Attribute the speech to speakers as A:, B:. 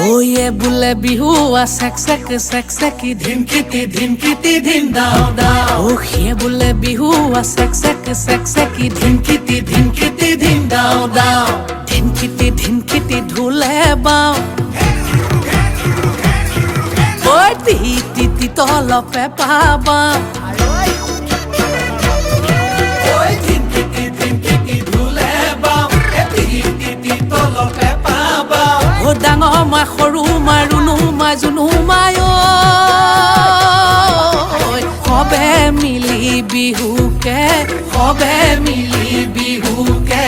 A: Way বোলে বিহুৱা check check check চেকি ধিনকিটি ধিনকিটি ধিন দাও দাও। ও সিয়ে বোলে বিহুৱা চেক চেক চেক চেকি ধিনকিটি ধিনকিটি ধিন দাও দাও। ধিনকিটি ধিনকিটি ঢোলে বাও, ঐ তিহি তিতি তলপে পাবা। ঐ ধিনকিটি ধিনকিটি ঢোলে বাও, তিহি তিতি তলপে পাবা। ও ডাঙৰ মাই, সৰু মাই, ৰুণু মাই, জুনু মাই, ঐ সবে মিলি বিহুকে, সবে মিলি বিহুকে